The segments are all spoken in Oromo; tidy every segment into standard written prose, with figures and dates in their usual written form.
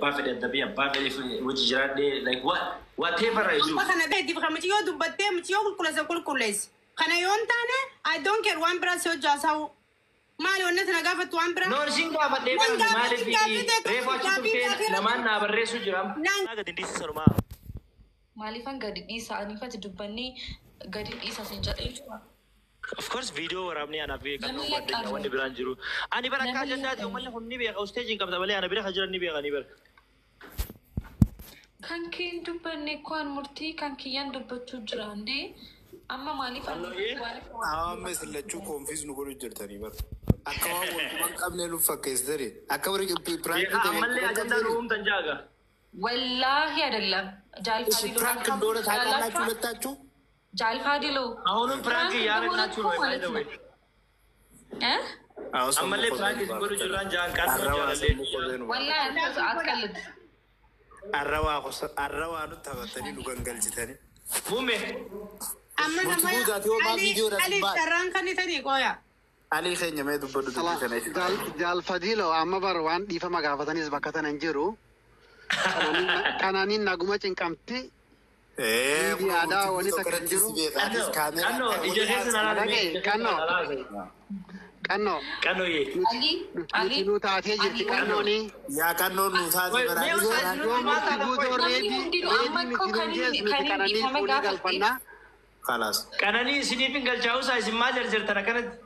Abbaa fedhe addabii, abbaa fedhe hojii jiraadhee, like what, whatever I do. Amma kana beektiif kan mucayyoo dubbattee mucayyoo qulqulleessa qulqulleessi. Kana yoo hin taane, I don't care, waan biraa si hojjaasaa'u. Maali wanni sana gaafattu waan biraa? No, isin gaafadhee Nan bara gaafatti maaliif gaaffii ta'e reefu achi gaaffii turtee gaaffii namaan naa barreessu jira. Naan Gadi dhiisi sanumaa. Maaliifan gadi dhiisa? Aniifati dubbannee gadi dhiisa sin jedhee jechuudha. Of course, viidiyoo waraabnee anaaf Namni kan ጓደኛ laqqabu. Wanni biraan jiru. Ani bara akka Namni ajandaati laqqabu. Uummanni kun ni beeka, usteejiin qabda malee ana bira kan jiran ni beekanii bara. Kan keen dubbanne kwaan murtii kan kiyyaan dubbachuu jira indee amma maaliif Qannooyee? Amma isin lachuu confuse nu godhu jirtanii bara. Akka waan wal quban qabnee nuuf fakkeessitanii. Akka warri prank Beekaa ammallee ajandaa nu uumtan jaaga. ወላሂ አይደለም ጃልፋዲሎ። Prank እንደሆነ ታውቃላችሁ ሁለታችሁ። ጃልፋዲሎ። አሁንም prank እያደረግናችሁ ነው። ማለት ነው እ Ammallee prank isin godhu jirraan jaan qannoo jaalallee. ወላሂ አንተ አትቀልድ። Arrawaa nutti taphatanii nu gangalchitanii. Muume. Amma Murtii nama guutaati yoo maal Ali viidiyoodhaan Ali baate. carraan kan itanii qooya. Alii keenya mee dubbadhu dubbii kana. Jaalfadiilo, amma bar waan dhiifama gaafatanis bakka tana hin jiru. Qananiin naguma cinqamti. Miidiyaadhaa wani takka hin jiru. Qannoo, ija keessa na laala. Dhagaye, qannoo. Qannoo. Qannooyee. Ali Ali. Nuti nu taatee jirti qannooni. Yaa qannoon nu taate Wait, bara. mee usaa Yoo murti guutoo Namni reebii hundinuu amma reebii ikkoo miti kan nuun jees inni nuti kan inni qananii dhiifama fuunee gaafadheef galfannaa. Kalaas. Qananii isiniif hin galchaa'uusaa isin maal jarjartan akkanatti?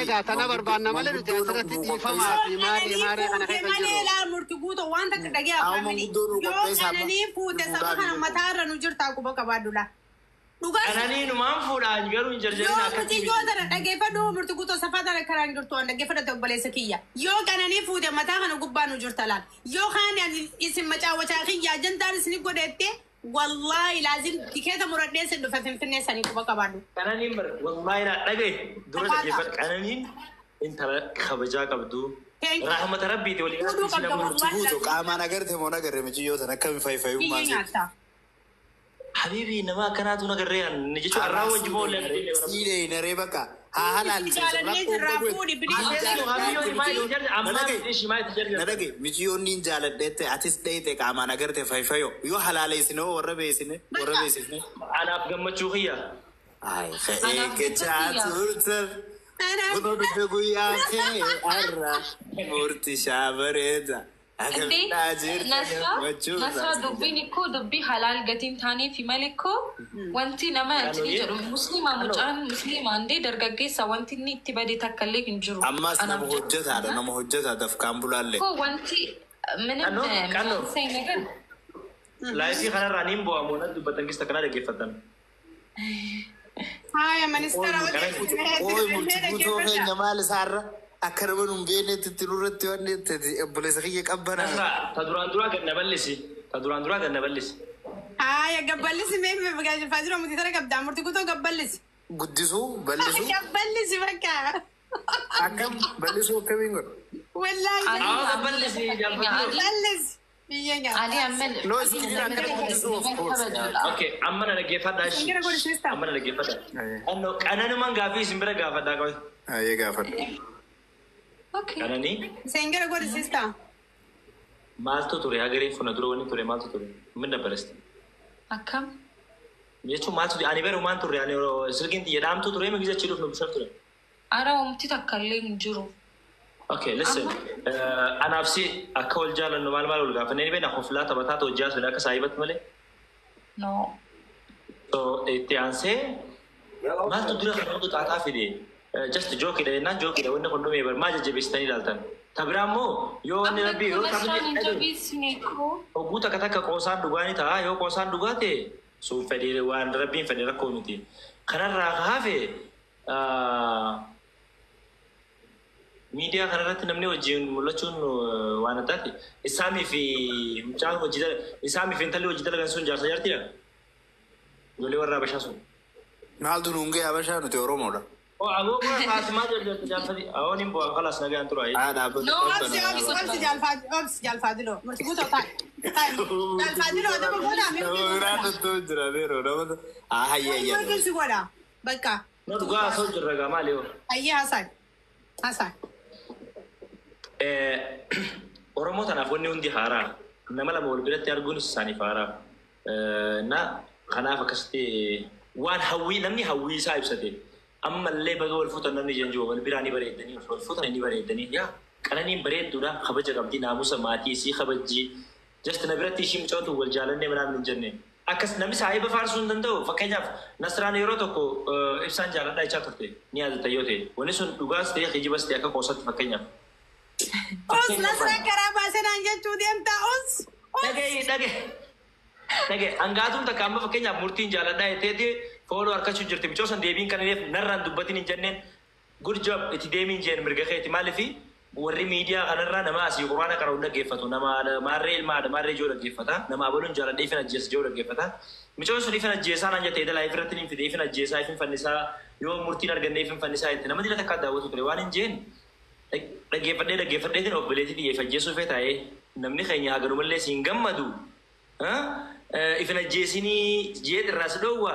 Egaa tana barbaanna malee nuti asirratti dhiifamaa fi maaree maaree kana Fuute keessa hin malee jirru. laa murti guutoo waan takka dhagee Amma afaan mini. manguddoo nu Yoo qopheessa amma. qananii fuute saba kana mataarra nu jirtaa quba qabaadhu laa. Dhugaa. Qananii numaan fuudhaan garuu hin jarjarin Yoo akkatti. mucayyoo tana dhageeffadhu, murti guutoo safaa tana karaan jirtu waan dhaggeeffadhate obboleessa kiyya. Yoo qananii fuute mataa kana gubbaa nu jirta laal. Yoo kaan ani isin macaawwachaa kiyya ajandaan isin godhette, wallaahi laazim tikeeta muradhee isin dhufe Finfinnee sanii quba qabaadhu. Qananiin bara wallaahi naa dhagaye dura dhaggeeffadhu, qananiin intala kabajaa qabdu. Thank you. Rahmata rabbiiti walii Fuudhuu qabda Murti guutuu wallaahi. qaamaan agarte moo nagarre michiyyoo tan akkami fayyfayyummaa Biyya seeti. nyaatta. Habiibi, nama akkanaatu nagarree an jechuun arraa wajji boollee. Siidee naree bakka haa halaalchisu. Jaalannee jirraa fuudhi bineelda. Na dhage, michiyyoon niin jaaladheette atis dheeyte qaamaan agarte fayyfayyo yoo halaaleessine hoo warra beeksine warra beeksifne. Anaaf gammachuu kiyya. Ay, eeggachaa turtan. Kunoo dhufe guyyaa kee har'a murti shaabareeda. እንዴ Akka Nasra Nasra, dubbiin ikkoo dubbii halaal gatiin taaneefi malee ikkoo wanti nama itti jedhu musliima, mucaan musliima indee dargaggeessa, wanti inni itti bade takka illee hin jiru. Ammas nama Anaaf hojjetaadha, nama hojjetaa dafkaan bulaallee. እኮ wanti ምንም Qannoo, qannoo. የሚያሳይ ነገር Laayifii kanarraa niin bu'amu nan dubbatan kista kanaa dhaggeeffatan. Haaya ministeera. Ooy, murti guutoo keenya maal isaarra akka nama nun beeknetti itti nurratti wanni itti obboleessa kiyya qabbanaa. Nasra, ta duraan duraa gad na bal'isi. Ta duraan duraa gad na bal'isi. Haaya gabballisi, mee faajira murtii tana qabdaa, murtii guutoo gabballisi. Guddisuu bal'isuu. Gabballisi bakka. Akkam bal'isuu, akkamiin godha? Wallaahi. Haa, gabballisi jaalfadhu. Bal'isi. Biyya nyaata. Ali amman No, iskiriin akkana guddisuu, of course. Okay, amma na dhaggeeffadhaa ishii. Gara godhisiista. Amma na dhaggeeffadhaa. Qannoo, qananumaan gaaffii isin bira gaafadhaa qabe. Ayyee, gaafadhu. Okay. Qananii Seengara godhisiista. Maaltu ture hagaree funa dura wanni ture maaltu ture? Min dabbarasti. Akkam? Jechuun maaltu ani bara maan turre, ani silkiin xiyya dhaamtu ture migisa achi dhufnu bishaan ture. Ara wanti takka illee hin jiru. Okay, listen. Anaaf si akka wal jaalannu maal maal wal gaafannee ni beekna, koflaa taphataa hojjaa sun akka saahibatti malee. No. So itti aansee maaltu dura kan hundi xaaxaa fide? Just jookiidha jennaan jookiidha, wanni kun dhumee bar maa jajjabeessitanii ilaaltan. Ta biraa immoo yoo wanni Amma rabbii ikkoo yoo Nasraan hin taphni jabeessine ikkoo. Hogguu takka takka qoosaan dhugaa ni ta'a, yoo qoosaan dhugaa ta'e sun fedhii waan rabbiin fedhe rakkoo miti. Kanarraa ka hafe miidiyaa kanarratti namni wajjin mul'achuun waan addaati. Isaamii fi mucaan hojii isaamii fi intalli hojii dalagan sun jaarsa jaartiidha. Ijoollee warra Habashaa sun. Maaltu nuun ga'e Habashaa, nuti Oromoodha. Oh, aboo kun Faatimaa jarjarti jaarfati. Awoon hin bu'an kalaas nagaan tura. Haa, dhaabbata. No, Obsi, obsi, obsi, jaalfaa, obsi jaalfaadiloo. Murtii guutoo taa'e. Taa'e. Jaalfaadiloo adaba godhaa mee Nama biraan nutti jira beeroo nama. Haa, hayya hayya. murtii godhaa. Bakka. No, dhugaa osoo jirra gaa maali yoo. Ayyee, haasa'i. Haasa'i. Oromoo tanaaf wanni hundi haaraa. Nama lama wal biratti arguun isaaniif haaraa. Na kanaaf akkasitti waan hawwii namni hawwii isaa ibsate ammallee baga wal fuutan namni jenjuu wal biraa ni bareeddanii wal fuutan ni bareeddanii yaa Qananiin bareedduudha kabaja qabdi naamusa maatii isii kabajji just na biratti ishii mucootu wal jaalannee manaan hin jenne akkas namni saahiba faarsuu hin danda'u. Fakkeenyaaf Nasraan yeroo tokko Ibsaan jaaladhaa jechaa turte ni yaadatta yoo ta'e wanni sun dhugaas ta'e kijibas ta'e akka qoosatti fakkeenyaaf. Us Nasraan karaa baasee naan jechuu deemtaa us. Dhaga'i dhaga'i. Dhaga'i hangaatuun takka amma fakkeenyaaf murtiin jaaladhaa jetteeti follow harkachuu jirti mucoo san deebiin kan illee narraan dubbatin hin jenneen good job itti deemiin jeen mirga keeti maaliifi warri miidiyaa kanarraa nama asii quraana qara'u dhaggeeffatu nama maarree ilma haadha maarree ijoo dhaggeeffata nama abaluun jaaladhee ifin ajjeesa ijoo dhaggeeffata mucoon sun ifin ajjeesaa naan jette edalaa ifirratti ni fide ifin ajjeesaa ifin fannisaa yoo murtiin arganne ifin fannisaa jette nama dila takkaa daawwatu ture waan hin jeen dhaggeeffadhee dhaggeeffadheetiin obboleettii xiyyeef ajjeesuu fee taa'ee namni keenya haganumallee siin gammadu ifin ajjeesinii jeet irraa si dhoowwa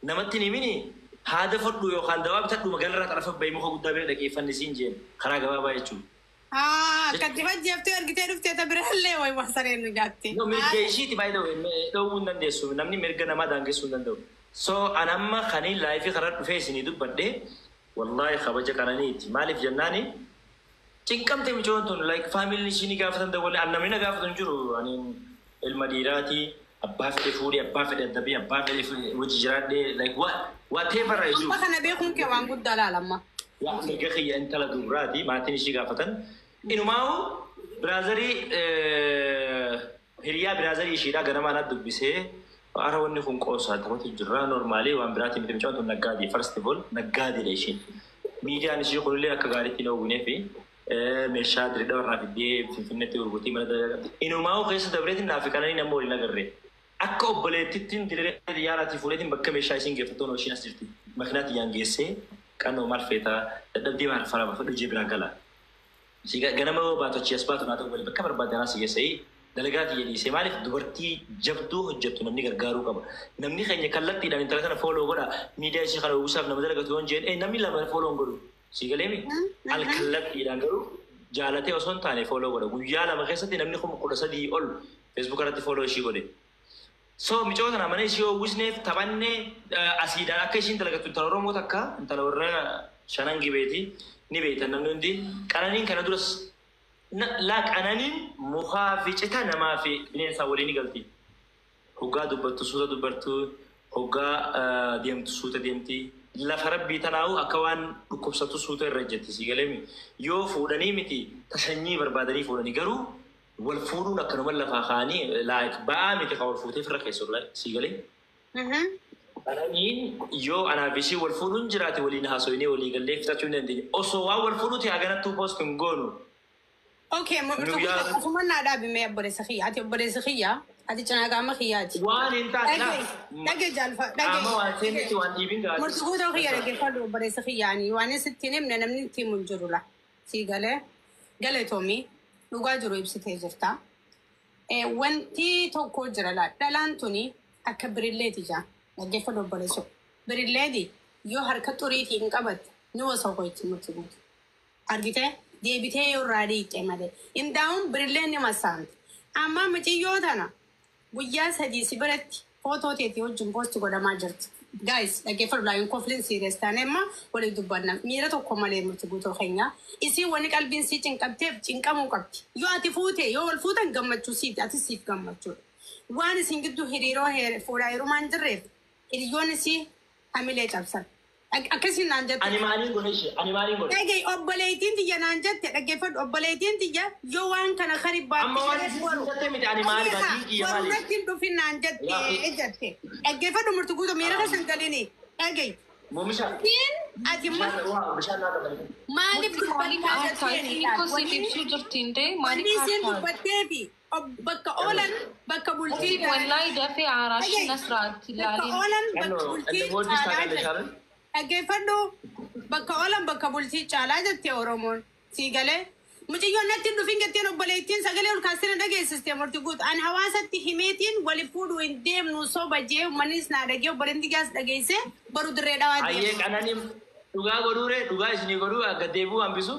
namatti hin himini haada fudhu yookaan dawaa bitadhu magaalarraa xarafa bahii muka guddaa bira dhaqeeffannisiin jeen karaa gabaabaa jechuudha. Akkatti fajjeeftee argitee dhuftee ta birallee wayi waan sareen nu nyaatte. No, mirga ishiiti by the way dhoowwuu hin dandeessu namni mirga namaa daangessuu hin danda'u. So an amma kaniin live karaa dhufee isinii dubbadhe wallahi kabaja Qananiiti maaliif jennaani cinqamte micoon tun like faamiliin ishii ni gaafatan dawwalee an namni na gaafatu hin jiru ani ilma dhiiraati abbaa fedhe fuudhee abbaa fedhe addabee abbaa fedhe hojii jiraadhee like what whatever I do. Amma kana beekuun kee waan guddaa laalamma. Yaa mirga kiyya intala dubaraati maatiin ishii gaafatan. Inumaa'u brother hiriyaa brother ishiidhaa ganamaa na dubbisee ara wanni kun qoosaa taphatu jirra normal waan biraatiin miti mucaan tun naggaadii first of all naggaadiidha ishiin. Miidiyaan ishii kunillee akka gaariitti hin oowwinee fi meeshaa diriidhaa warraa fiddee Finfinneetti gurgurtii mana dalagaa qabdi. Inumaa'u keessa dabreetiin naaf Qananii nama waliin agarre. Akka obboleettittiin dirree xiyyaaraatii fuudheetiin bakka meeshaa isiin geeffattoon ishiin as jirti. Makiinaa xiyyaan geessee qannoo maal feetaa dadhabdee maal faraa baafadhu ijee biraan gala. Ganama yoo baatu achii as baatu naa ta'u malee bakka barbaadde anaa si geessee dalagaa xiyya dhiisee maaliif dubartii jabduu hojjettu namni gargaaruu qaba. Namni keenya kallattiidhaan intala kana follow godha miidiyaa ishee kana uwwisaaf nama dalagatu yoo hin jeen namni lama follow hin godhu. Si galeemi al kallattiidhaan garuu jaalatee osoo hin taane follow godha. Guyyaa lama keessatti namni 13,000 ol Facebook irratti follow ishii godhe. So micoota kana mana ishii uwwisneef taphannee asiidhaan akka ishiin dalagattu intala Oromoo takka intala warra shanan gibeeti ni beektan namni hundi Qananiin kana duras laa Qananiin mukaa fi cita namaa fi bineensaa waliin ni galti. Hoggaa dubbattu suuta dubbattu hoggaa deemtu suuta deemti. Lafa rabbii tanaa'u akka waan dhukkubsattu suuta irra jetti si galeemi. Yoo fuudhanii miti tasanyii barbaadanii fuudhanii garuu wal fuudhuun akkanuma lafaa kaanii like ba'aa miti kan wal fuutee firra keessu si galee. Qananiin yoo anaaf ishii wal fuudhuun jiraate waliin haasoyinee walii gallee fixachuu hin dandeenye. Osoo waan wal fuudhuu ta'e haganattuu post hin goonu. Okay, asuma naa dhaabimee obboleessa kiyya. Ati obboleessa kiyya. Ati cinaa qaama kiyyaati. Waan hin taane Dhagee jaalfa. Qaama waan seenetti waan dhiibin gaariidha. Murtii guutuu kiyya dhaggeeffadhu obboleessa kiyyaani. Waan sitti hin himne namni itti himu hin jiru la. Sii galee galatoomii dhugaa jiru ibsitee jirta. Wanti tokko jira la. Dhalaan tuni akka birilleeti jaa. Dhaggeeffadhu obboleessa. Birilleeti yoo harka xuriitiin qabatte ni wasa ho'itti murtii guutu. Argitee deebitee yoo irraa dhiiqe malee. Indaa'uun birilleen ni masaamti. Amma muciyyoo tana guyyaa sadii si biratti footoo teetii wajjin post godhamaa jirti. Guys, dhaggeeffadhu laayin kofliin serious taane amma waliin dubbanna. Miira tokko malee murtii guutuu keenya. Isiin wanni qalbiin sii cinqabteef cinqamuu qabdi. Yoo ati fuute yoo wal fuutan gammachuu siiti ati siif gammachuudha. Waan isin gidduu hiriiroo fuudhaa heerumaa hin jirreef hiriyoon isii hamilee cabsan. Akkasiin naan jette. Ani maaliin godhe ishee? Ani maaliin godhe? Dhagee obboleettiin tiyya naan jette dhaggeeffadhu obboleettiin tiyya yoo waan kana kari Amma waan isin jette miti ani maali badii kiyya maali? Warratti hin dhufin naan jette jette. Dhaggeeffadhu murtii guutuu miira keessa hin galini. Dhagee. Moomisha. Ati Bishaan naa qabani. maaliif dubbattaa jetteen? Inni koo siif ibsuu jirti indee Wanni maaliif isiin haasa'aa? dubbattee fi bakka oolan bakka bultii Wallahi dafee aaraashi Nasraatti bakka ilaalin. oolan bakka bultii caalaa jette. Dhaggeeffadhu bakka oolan bakka bultii caalaa jette Oromoon. Sii galee. Mucayyoon natti hin dhufin jetteen obboleettiin sagalee ol kaastee na dhageessiste murtii guutu. Ani hawaasatti himeetiin wali fuudhuu hin deemnu soba jee uummannis naa dhagee obboleettiin gaas dhageesse baru dirree dhawaa Ayyee deemu. Qananii dhugaa godhuure dhugaa isinii godhuu akka deebi'uu hambisu.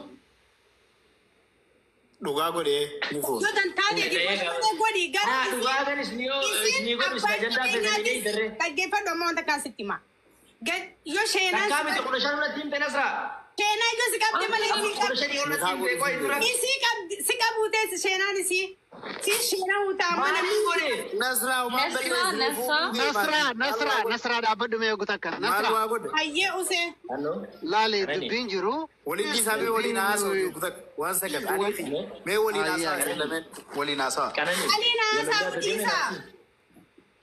Dhugaa godhee ni fuudha. Yoo dantaa deebii godhi gara Haa dhugaa kanis ni yoo ni godhu isin ajandaa feetanii ni darree. Dhaggeeffadhu amma wanta kaan sitti himaa. Yoo sheenaan Takkaa miti 15 irratti himte Nasraa. Sheenaa yoo si qabde malee isii Kudha qabdi. shanii ol irratti himte qoy dura. Isii qabdi si qabu teessi sheenaan isii. Si sheenaa utaa mana. Maaliif godhe? Nasraa homaan Nasraa, Nasraa. Nasraa, Nasraa, Nasraa dhaabbadhu mee eegu takka. Maal Nasraa, waa godhe? Hayyee usee. laali dubbiin jiru. Waliin dhiisaa mee waliin haasa'u waan sagal. Mee waliin haasa'a isin lameen waliin haasa'a. Aliin haasaa dhiisaa.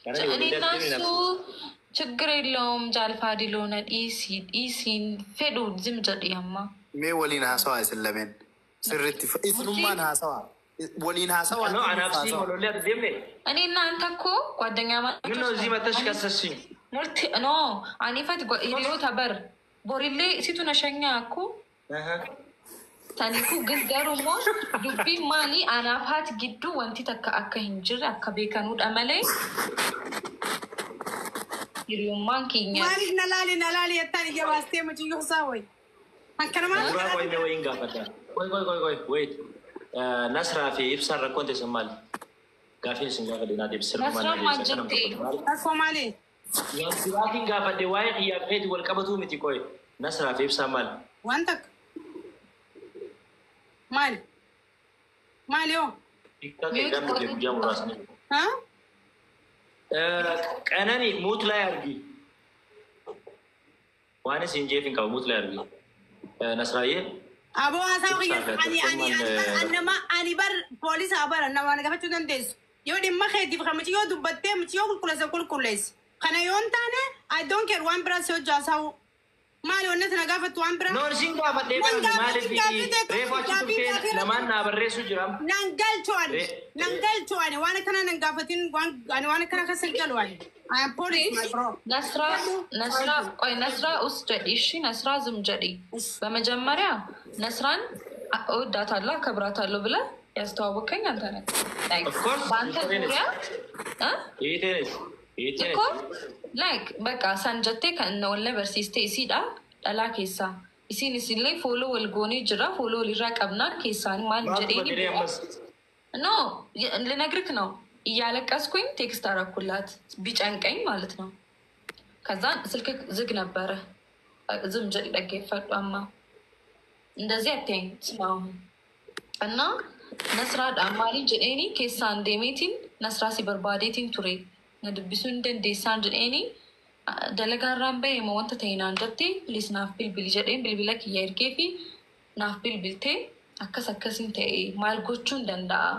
እኔ እና እሱ ችግር የለውም ጃልፋዲሎነ ዲሲ ዲሲን ፌዱ ዝም ጀዲያማ Mee waliin haasa'a isin lameen sirriitti isinummaan haasa'a. Waliin haasa'a. No anaaf si walollee ati deemne. እኔ እና አንተ እኮ ጓደኛ ምን ነው እዚህ መተሽ ከሰስሽኝ? ሙርቲ ኖ አኒፈት ሂሪዮታ በር ቦሪሌ ሲቱ ነሸኛ እኮ ተኒኩ ግን ገሩሞ ዱቢ ማሊ አናፋት ጊዱ ወንቲ ተካ አከ ሂንጅር አከ ቤከኑ ደመሌ hiriyummaan keenya Maaliif na laali na laali jettaan ija baastee mucayyoo isaa wayi. Akkanumaan Duraa qoy mee wayiin gaafadha. Qoy qoy qoy qoy wait. Nasraa fi Ibsaan rakkoon teessan maali? Gaafiin isin gaafadhe naa deebisi. Nasraan maal jette? Rakkoo maali? Waan biraatiin gaafadhe waa'ee xiyyaafeeti wal qabatuu miti qoy. Nasraa fi Ibsaan maali? Waan takka. Maali? Maali hoo? Hiikkaa ta'e gamni guyyaa muraasni. Haa? Qanani muut laa argi. Waan isin jeef hin qabu muut laa argi. Nasraayyee. Aboo haasaa kiyya ani ani ani nama ani bar poolisaa bara nama waan gaafachuu dandeessu. Yoo dhimma keetiif kan mucayyoo dubbattee mucayyoo qulqulleessa qulqulleessi. Kana yoo hin taane I don't care waan biraa si hojii haasa'u. Maali wanni sana gaafattu waan biraa? Noon isin gaafadhee Nan bara maaliif gaafate reefu achi turtee namaan naa barreessu jira. Nan galchu ani. Nan galchu ani waan akkana nan gaafatin waan ani waan akkana keessa hin galu ani. I am police my bro. ነስራ ነስራ ቆይ ነስራ ውስጥ ጀዲ እሺ ነስራ ዝም ጀዲ በመጀመሪያ ነስራን እወዳታለሁ አከብራታለሁ ብለህ ያስተዋወቀኝ አንተ ነህ። Like, Of course, በአንተ ዙሪያ እ? Hiitenis. Hiitenis. እኮ like በቃ ሳንጀቴ ከእነ ወልነ በርሲስቴ isiidha dhalaa keessaa isiin isinillee fooloo wal goonee jira fooloo walirraa qabnaa keessaan maal Maaltu jedheeni badee ammas? ኖ ልነግርክ ነው። እያለቀስኩኝ ቴክስት አረኩላት ቢጨንቀኝ ማለት ነው። ከዛን ስልክ ዝግ ነበረ። ዝም ጀዲ dhaggeeffadhu amma እንደዚህ አትይኝ ስማ አሁን እና ነስራadha maaliin jedheeni keessaan deemeetiin nasraa si barbaadeetiin ture na dubbisuu hin dandeessaan jedheeni dalagaarraan bahee moo wanta ta'e naan jette please naaf bilbili jedheen bilbila kiyya ergee fi naaf bilbiltee akkas akkasiin ta'e maal gochuun danda'a.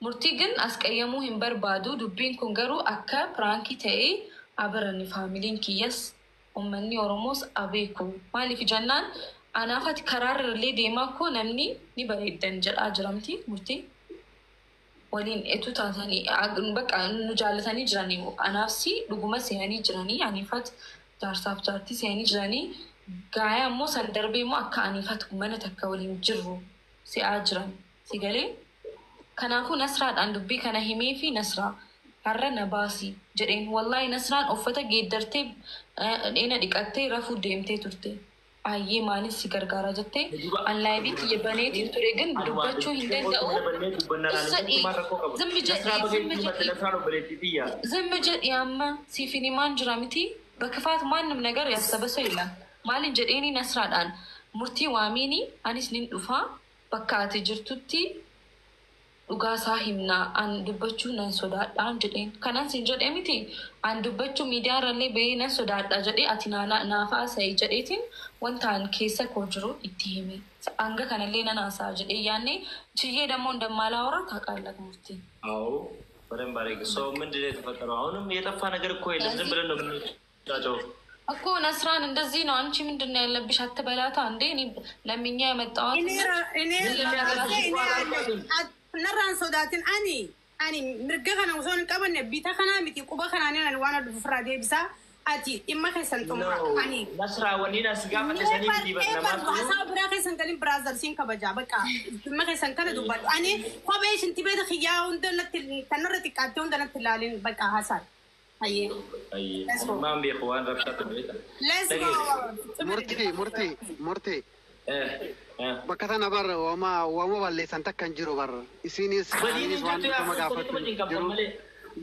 Murtii ግን አስቀየሙ hin barbaadu dubbiin kun garuu akka piraankii ta'ee abarani faamiliin kiyyas uummanni Oromoos abeeku maaliif jennaan anaaf ati karaarra illee deemaa koo namni ni bareeddan jedhaa jiramti murtii waliin etu taatanii bakka nu jaallatanii jiranii anaafsi dhuguma seenanii jiranii aniifat jaarsaaf jaartii seenanii jiranii gaayaa immoo san darbee immoo akka aniifat mana takka waliin jirru si'aa jiran si galee. Kanaafuu Nasraadhaan dubbii kana himee fi Nasraa har'a na baasi jedheen wallaahi Nasraan uffata geeddartee dheena dhiqattee rafuu deemtee turte. Ayyee maaliif si gargaara jettee an laayibii kiyya baneetiin ture ግን dubbachuu hin danda'u. Zimmi jedhi zimmi jedhi ዝም jedhi amma siif himaan jira miti በክፋት ማንም ነገር ያሰበ ሰው የለም። Maalin jedheeni Nasraadhaan murtii waamiini anis nin dhufaa bakka ati jirtutti dhugaasaa himnaa an dubbachuu nan sodaadhaan jedheen kanan sin jedhee miti an dubbachuu miidiyaa irrallee bahee nan sodaadha jedhee ati naaf haasa'e jedheetiin wanta an keessa koo jiru itti hime hanga kanallee nan haasa'a jedhee yaanne ችዬ ደግሞ እንደማላወራ ታውቃለህ ሙርቲ። አዎ በደንብ አድርጌ። ሰው ምንድን ነው የተፈጠረው? አሁንም የጠፋ ነገር እኮ የለም። ዝም ብለን ነው የምንጫጫው። እኮ ነስራን እንደዚህ ነው። አንቺ ምንድን ነው ያለብሽ? አትበላታ እንዴ? እኔ ለምኛ የመጣኋት Narraan sodaatin ani mirga kana osoo hin qabanne bita kanaa miti quba kanaan ani waan dhufu ofirraa deebisaa ati dhimma keessan xumura ani. Nasraa wanni as gaafate sanii miti Barbaadu haasaa biraa keessan galin biraazar siin kabajaa bakka dhimma keessan kana dubbadhu ani kophee shinti beeta xiyyaa hunda natti tanarra xiqqaattee hunda natti ilaalin bakka haasaa. Ayyee. Ayyee. Maan beeku waan rabshaa ta'e beekta. Let's go. Murtii, murtii, murtii. Bakka tana barra waama balleessan takka hin jiru barra. Isinis Badiin anis waan hin jirtu nama yaa gaafatu waliin qabdan jiru. malee.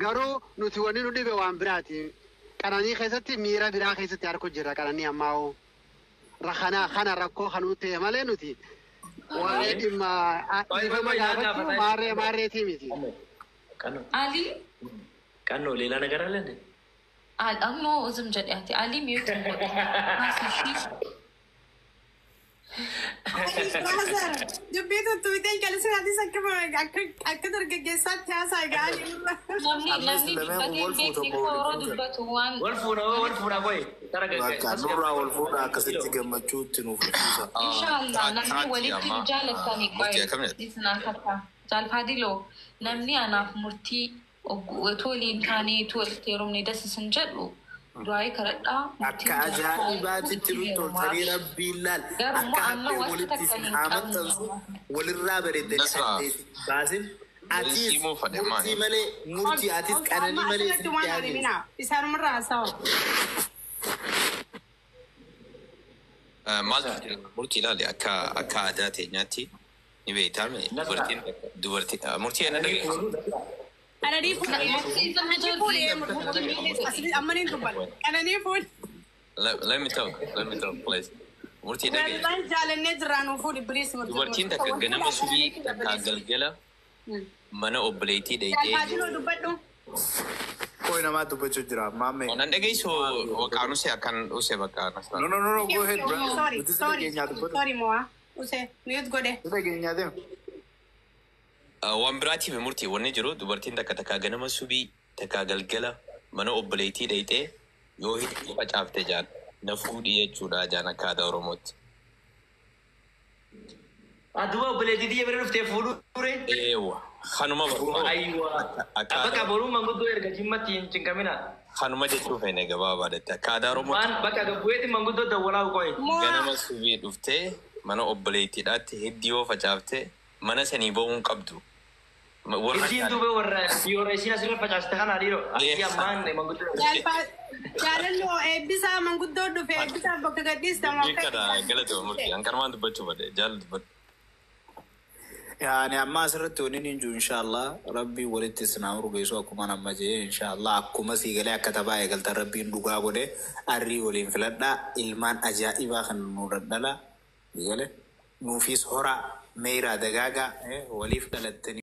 Garuu nuti wanni nu dhibe waan biraati. Qananii keessatti miira biraa keessatti harku jira qananii ammaa hoo. Rakana kana rakkoo kanuu ta'e malee nuti waa'ee dhimma dhiifama gaafachuu maarree maarreetii miti. Qannoo አሊ qannoo ሌላ ነገር አለ እንዴ? አኖ ዝም ጀዲያቲ አሊ ሚዩት Dubbii tuttuutee jallisinaatiis akka dargaggeessaatti haasaa ga'anii irra. namni Ammas namni lameen dubbatee wal fuuta beekni moo waliin yeroo fuutan? dubbatu waan Wal fuudha wal fuudha qoy. Tara Bakka nurraa wal fuudha akkasitti gammachuutti nuuf fuusa. Inshallah namni walitti nu jaalatani Murtii akkam jedha? Isnaan takka jaalfaadiloo namni anaaf murtii otoo waliin taanee otoo walitti heerumne dasisin jedhu du'aa'ee kadhadhaa murtiin Akka ajaa'ibaatitti nutti toltanii rabbiin laal. Garuu Akka amma haphee wanta walitti takka isin hin haa qabnu. maxxansu walirraa bareeddanii Nasraa. adda isin baasin. Atis Himuu fedhe murtii maali? malee murtii atis qananii malee Asirratti isin waan dhiyaatu. himina. Isaanumarraa haasawa. Maaltu jira? Murtii ilaali akka akka aadaa teenyaatti ni beektaame dubartiin dubartii murtii ana dhageessu. Qananii fuudhee. Murtii zim Qananii fuudhee murtii amma ni dubbata. Qananii fuudhee. Let me talk, let me talk please. Murtii dhageessu. Wallahi jaalannee jirraa nuu fuudhi biriis murtii. Dubartiin takka ganama subii takka galgala mana obboleettii dheeytee. Jaalfaadiloo dubbadhu. Qoy namaa dubbachuu jira maammee. Onan dhageessu waqaan usee akkan usee bakka nasraa. No no no no go ahead bro. Sorry, Nuti si sorry, dhageenyaa dubbatu. sorry mo'a. Usee, mute godhe. Si dhageenyaa deema. Waan biraatiif murtii wanni jiru dubartiin takka takka ganama subii takka galgala mana obboleettii dheeytee yoo hidhii facaafte jaan na fuudhii jechuudha jaan akka aadaa Oromootti. Aduba obboleettii tiyya bira dhuftee fuudhuu ture. Eewwa kanuma barbaadu. Aywa. Akka Bakka boruu manguddoo erga jimmatti hin cinqamina. kanuma jechuu feene gabaabaadhatti akka aadaa Oromootti Waan bakka gabbu'eetti manguddoo dawwalaa qoy. Mo'a. ganama subii dhuftee mana obboleettiidhaatti hiddii yoo facaafte mana sanii ba'uu hin qabdu. Warra Ittiin duuba warra yeroo isiin asirra facaaste kana dhiiroo. Asii ammaan manguddoo. Jaalalloo eebbisaa manguddoo dhufe eebbisaa bakka gadhiistamu akka Beekadha galatoo murtii hanqarmaan dubbachuu badhe jaal dubbadhu. Yaani amma asirratti waliin hin jiru inshaallah rabbiin walitti isin haa urgeessu akkuma nama jee inshaallah akkuma sii galee akka taphaa eegaltan rabbiin dhugaa godhe arrii waliin filadhaa ilmaan ajaa'ibaa kan nu dhadhala galee nuufis horaa meeraa dagaagaa waliif dhalattanii.